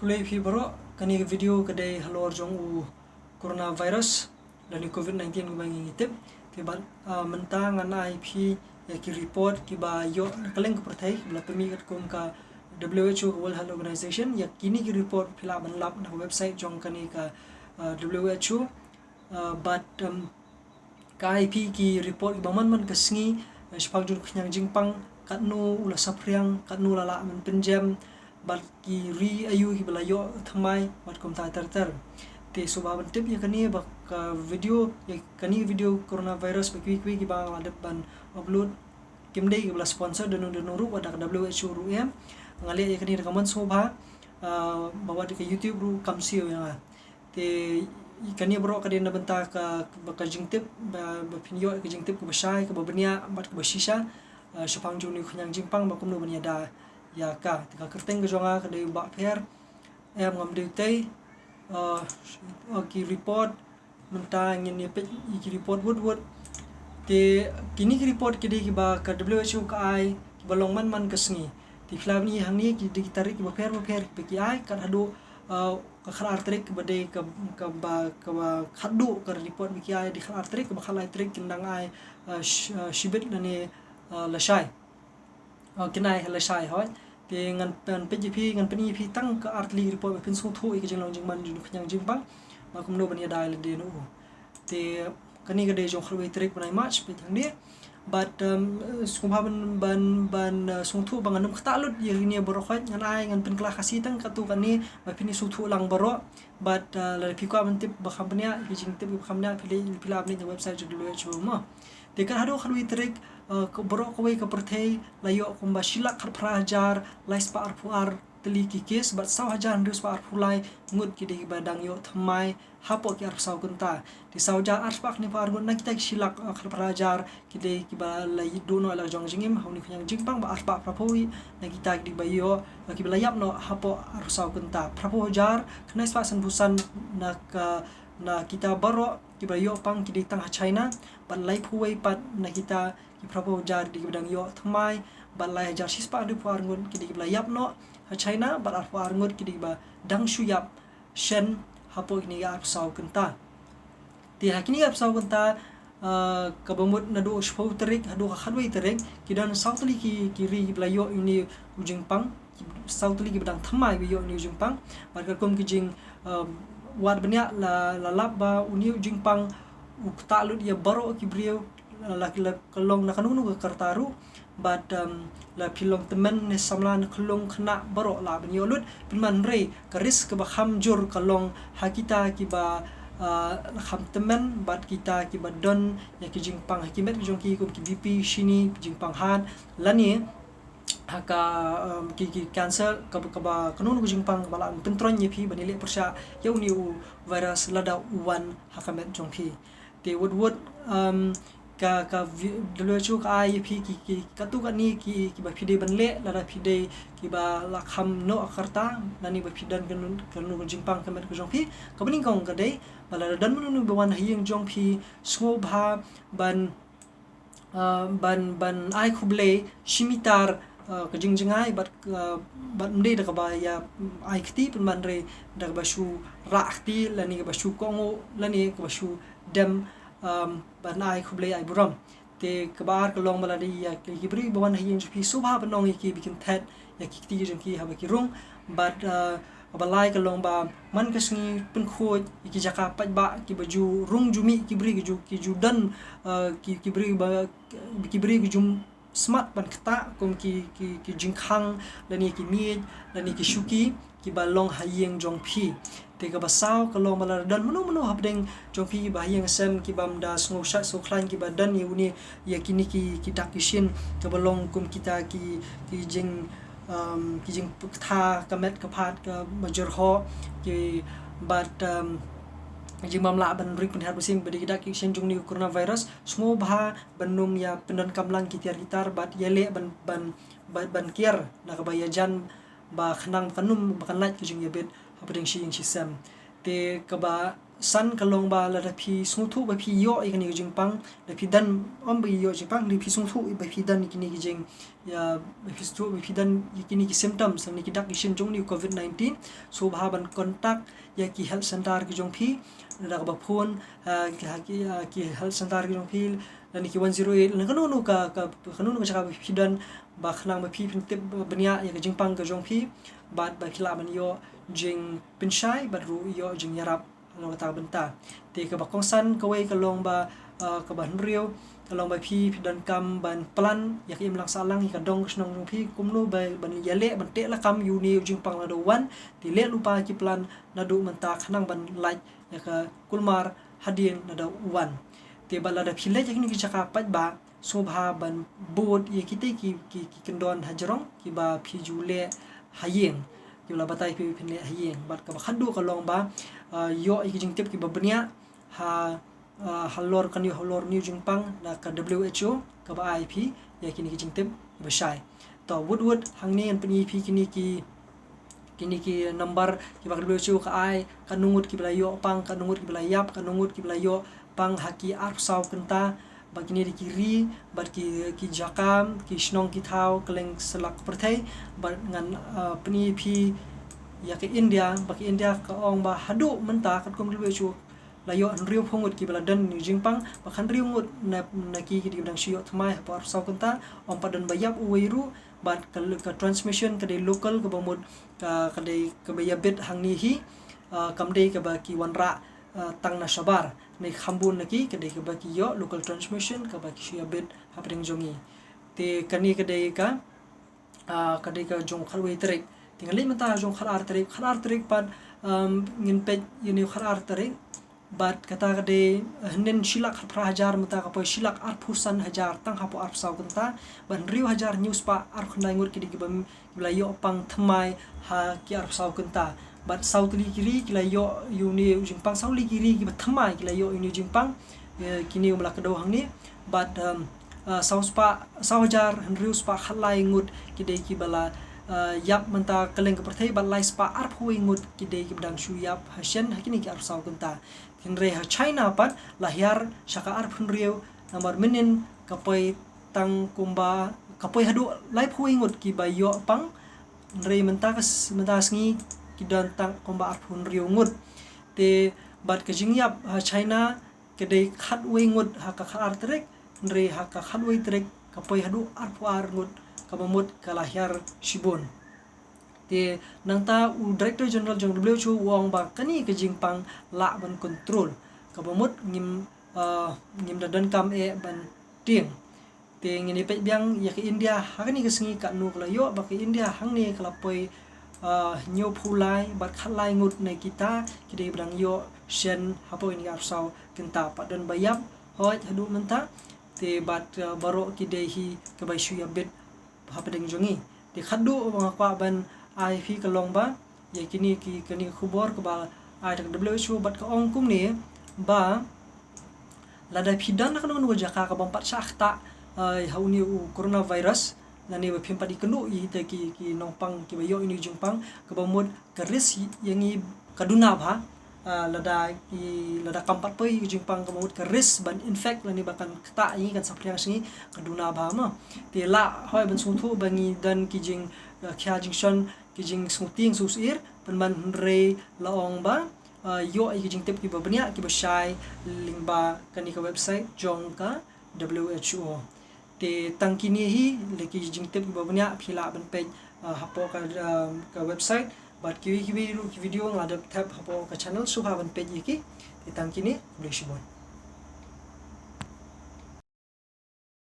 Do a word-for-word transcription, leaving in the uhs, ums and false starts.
Khublei phi baroh, kane ka video ka dei halor jong u coronavirus lane covid nineteen kumba ngi tip. Te bad mynta ngan ai phi ïa ki report kiba ïoh na kylleng ka pyrthei, kiba la pynmih katkum ka W H O, ka World Health Organization. Ïa kine ki report phi lah ban lap na ka website jong kane ka W H O. Bad ka ai phi ki report kiba man man ka sngi shaphang jong u khñiang jingpang, katno u la saphriang, katno la lah ban pynjem, bad ki ri aïu kiba la ïoh thymmai, bad kumta ter ter. Te sngewbha ban tip ïa kane ba ka video, ïa kane ka video coronavirus bad kiwei kiwei kiba nga la dep ban upload, kim dei kiba la sponsor da uno da uno ruh, wat da ka W H O ruh em. Nga leh ïa kane da ka mon sngewbha, ba wat ka YouTube ruh kam siew ïa nga. Te kane baroh ka dei na bynta ka, ka jingtip ba, ba phin ïoh ka jingtip kaba shai, kaba bniah bad kaba shisha shaphang jong une u khñiang jingpang, ba kumno ban ïada ïa ka. Te ka kyrteng ka jong nga ka dei u Bah Pher. Em, ngam dei tei. Ki report mynta ngin ïa peit ïa ki report wut wut. Te kine ki report ki dei kiba ka W H O ka ai kiba long man man ka sngi. Te phi lah ban i hangne ki dei ki tarik kiba pher ba pher kiba ki ai, kat haduh ka khatar tarik kiba dei ka, kaba, kaba khatduh ka report ba ki ai, dei khatar tarik, kaba khatlai tarik kin dang ai shibit lane lashai. Kin ai lashai hoi. Te ngan pyn, peit ïa phi, ngan pyni ïa phi tang ka artylli report ba phin sngewthuh ïa ka jinglong jingman jong u khñiang jingpang, ba kumno ban ïada ïa lade na u. Te kane ka dei jong khatwei tarik bnai March, peit hangne. Bad sngewbha ban, ban, ban sngewthuh ba ngan ym ktah lut ïa kine baroh khoit, ngan ai, ngan pynkylla Khasi tang katto katne ba phin ïa sngewthuh lang baroh. Bad lada phi kwah ban tip ba kham bniah, ïa ki jingtip ba kham bniah, phi lah, phi lah ban leit na website jong W H O mo. Te kat haduh khatwei tarik, baroh kawei ka pyrthei la ïoh kumba shi lak khatphra hajar lai spah arphew ar tylli ki case, bad saw hajar hynriew spah arphew lai ngut ki dei kiba dang ïoh thymmai hapoh ki arphew saw kynta. Te saw hajar ar spah khyndai phew ar ngut na kita ki shi lak khatphra hajar ki dei kiba la ïoh duh noh ïa la ka jong ka jingim ha une u khñiang jingpang, bad ar spah phra phew na kita ki dei kiba ïoh, kiba la ïap noh hapoh arphew saw kynta. Phra phew hajar khyndai spah san phew san na ka, na kita baroh kiba ïoh pang ki dei tang ha China, bad lai phew wei pat na kita ki phra phew hajar ki dei kiba dang ïoh thymmai, bad lai hajar shi spah hynriew phew ar ngut ki dei kiba la ïap noh ha China, bad ar phew ar ngut ki dei kiba dang shu ïap shen hapoh kine ki arphew saw kynta. Te ha kine ki arphew saw kynta, kaba mut naduh shiphew tarik haduh ka khatwei tarik, ki don saw tylli ki, ki ri kiba la ïoh ïa une u jingpang, saw tylli kiba dang thymmai ba ïoh ïa une u jingpang. Bad katkum ki jing, wad bniah la, la lap ba une u jingpang u ktah lut ïa baroh ki briew, la, la, la ka long na kano kano ka rta ruh. Bad la phi long tymmen ne samla ne khyllung khynnah baroh lah ban ïoh lut. Pynban hynrei ka risk kaba kham jur ka long ha kita kiba la kham tymmen bad kita kiba don ïa ki jingpang ha ki met jong ki, kum ki B P, shini, jingpang heart, lane ha ka, ki, ki cancer, kaba, kaba kano kano ka jingpang kaba lah ban pyntroiñ ïa phi ban ïaleh pyrshah ïa une u virus lada u wan ha ka met jong phi. Te wut wut, ka, ka W H O ka ai ïa phi ki, ki katto katne ki, kiba phi dei ban leh lada phi dei kiba la kham noh ka rta, lane ba phi don kano kano ka jingpang ka met ka jong phi. Kaba nyngkong ka dei ba lada don mano mano ba wan ha ïing jong phi, sngewbha ban, ban, ban ai khublei shi mitar ka jingjngai bad, bad ym dei da kaba ïa ai kti, pynban hynrei da kaba shu rah kti lane kaba shu kohnguh lane kaba shu dem, ban ai khublei ai burom. Te kaba ar ka long ba lada ïa ki briew ba wan ha ïing jong phi, sngewbha ban ong ïa ki ba kin thet ïa ki kti jong ki haba ki rung. Bad kaba lai ka long ba man ka sngi pynkhuid ïa ki jaka paidbah kiba ju rung ju mih ki briew, ki ju, ki ju don, ki, ki briew ba, ki briew ki ju smat ban ktah kum ki, ki, ki jingkhang lane ki miej lane ki shuki kiba long ha ïing jong phi. Te kaba saw ka long ba lada don mano mano hapdeng jong phi ba ha ïing sem kibym da sngew shait sngew khlaiñ, kiba don ïa une, ïa kine ki, ki dak ki shin kaba long kum kita ki, ki jing, ki jingpyktha ka met ka phad kaba jyrhoh, ki bad jingbym lah ban ring pynhiar basing ba dei ki dak ki shin jong une u coronavirus, sngewbha ban nym ïa pyndonkam lang ki tiar ki tar bad ïaleh ban, ban, ban, ban kiar na kaba ïajan ba khnang ba kan nym, ba kan lait ka jingïabit hapdeng shi ïing shi sem. Te kaba san ka long ba lada phi sngewthuh ba phi ïoh ïa kane ka jingpang, da phi don, ym ba ïoh jingpang, da phi sngewthuh ba phi don ïa kine ki jing, ïa, ba phi sngewthuh ba phi don ïa kine ki symptoms, ïa kine ki dak ki shin jong une u covid nineteen, sngewbha ban contact ïa ki health center ki jong phi, lada kaba phone, ah, ki, ki, ah, ki health center ki jong phi, lane ki one zero eight, lane kano kano ka, ka, kano kano ka jaka ba phi don, ba khnang ba phi phin tip bniah ïa ka jingpang ka jong phi, bad ba phi lah ban ïoh jingpynshai, bad ruh ïoh jingïarap halor kata ka bynta. Te kaba kongsan kawei ka long ba, ah, kaba hynriew ka long ba phi, phi donkam ban plan ïa ka imlang sahlang, ïa ka dong ka shnong jong phi, kumno ba ban ïaleh ban teh lakam ïa une u jingpang lada u wan. Te leh lypa ki plan naduh mynta khnang ban lait ïa ka kulmar hadien lada u wan. Te bad lada phi leit ïa kine ki jaka paidbah, sngewbha ban bud ïa kita ki, ki, ki kyndon hajrong kiba phi ju leh ha ïing, kiba la batai phi phin leh ha ïing. Bad kaba khatduh ka long ba, ah, ïoh ïa ki jingtip kiba bniah ha, ah, halor kane, halor une u jingpang na ka W H O kaba ai phi ïa kine ki jingtip kiba shai. To, wut wut hangne ngan pyni ïa phi kine ki, kine ki number kiba ka W H O ka ai, katno ngut kiba la ïoh pang, katno ngut kiba la ïap, katno ngut kiba la ïoh pang ha ki arphew saw kynta, bad kine dei ki ri, bad ki, ki jaka, ki shnong ki thaw kylleng satlak pyrthei. Bad ngan, ah, pyni ïa phi ïa ka India, ba ka India ka ong ba haduh mynta katkum ka W H O la ïoh hynriewphew ngut kiba la don ïa une u jingpang, bad hynriew ngut na, na ki, ki dang shu ïoh thymmai hapoh arphew saw kynta, ym pat don ba ïap uwei ruh, bad ka, ka transmission ka dei local, kaba mut ka, ka dei kaba ïabit hangne hi, ah, kam dei kaba ki wanrah, ah, tang na shabar. Ne kham bun na ki, ka dei kaba ki ïoh local transmission, kaba ki shu ïabit hapdeng jong ngi. Te kane ka dei ka, ah, ka dei ka jong khatwei tarik. Te ngan leit mynta jong khatar tarik, khatar tarik pat, um, ngin peit ïa une u khatar tarik. Bad kata ka dei, eh, hynnin shi lak khatphra hajar, mynta ka poi shi lak arphew san hajar tang hapoh arphew saw kynta. Bad hynriew hajar hynñiew spah arphew khyndai ngut ki dei kiba, kiba la ïoh pang thymmai ha ki arphew saw kynta. Bad saw tylli ki ri ki la ïoh ïa une u jingpang, saw tylli ki ri kiba thymmai ki la ïoh ïa une u jingpang. Eh, kine ba la kdew hangne. Bad, um, ah, saw spah, saw hajar hynriew spah khatlai ngut ki dei kiba la, ah, ïap mynta kylleng ka pyrthei, bad lai spah arphew wei ngut ki dei kiba dang shu ïap ha shen ha kine ki arphew saw kynta. Hynrei ha China pat la hiar sha ka arphew hynriew, namar mynnin ka poi tang kumba, ka poi haduh laiphew wei ngut kiba ïoh pang, hynrei mynta ka s-, mynta ka sngi ki don tang kumba arphew hynriew ngut. Te bad ka jingïap ha China ka dei khatwei ngut ha ka khatar tarik, hynrei ha ka khatwei tarik ka poi haduh arphew ar ngut, kaba mut ka la hiar shibun. Te nangta u Director General jong W H O u ong ba kane ka jingpang lah ban control, kaba mut ngim, ah, ngim da donkam eh ban tieng. Te ngin ïa peit biang ïa ka India ha kane ka sngi katno ka la ïoh, ba ka India hangne ka la poi, ah, hynñiewphew lai bad khatlai ngut na kita ki dei ba dang ïoh shen hapoh kine ki arphew saw kynta, pat don ba ïap hooid haduh mynta. Te bad, ah, baroh ki dei hi kiba shu ïabit hapdeng jong ngi. Te khatduh ba nga kwah ban ai phi ka long ba ïa kine ki, kane ka khubor kaba ai da ka W H O, bad ka ong kumne ba lada phi don ha kano kano ka jaka ka bym pat shah ktah, eh, ha une u coronavirus, lane ba phim pat ïakynduh ïa kita ki, ki nongpang kiba ïoh ïa une u jingpang, kaba mut ka risk ïa ngi ka duna bha. Ah, lada ki, lada kam pat poi ïa u jingpang, kaba mut ka risk ban infect lane ba kan ktah ïa ngi, kan saphriang sha ngi, ka duna bha mo. Te lah hoi ban sngewthuh ba ngi don ki jing, ah, khia jingshon, ki jingsngewtieng sngewsyier, pynban hynrei la ong ba, ah, ïoh ïa ki jingtip kiba bniah kiba shai lyngba kane ka website jong ka W H O. Te tang kine hi la ki jingtip kiba bniah, phi lah ban peit, ah, hapoh ka, ah, ka website, bad kiwei kiwei ruh ki video nga la dep thep hapoh ka channel, sngewbha ban peit ïa ki. Te tang kine, khublei shibun.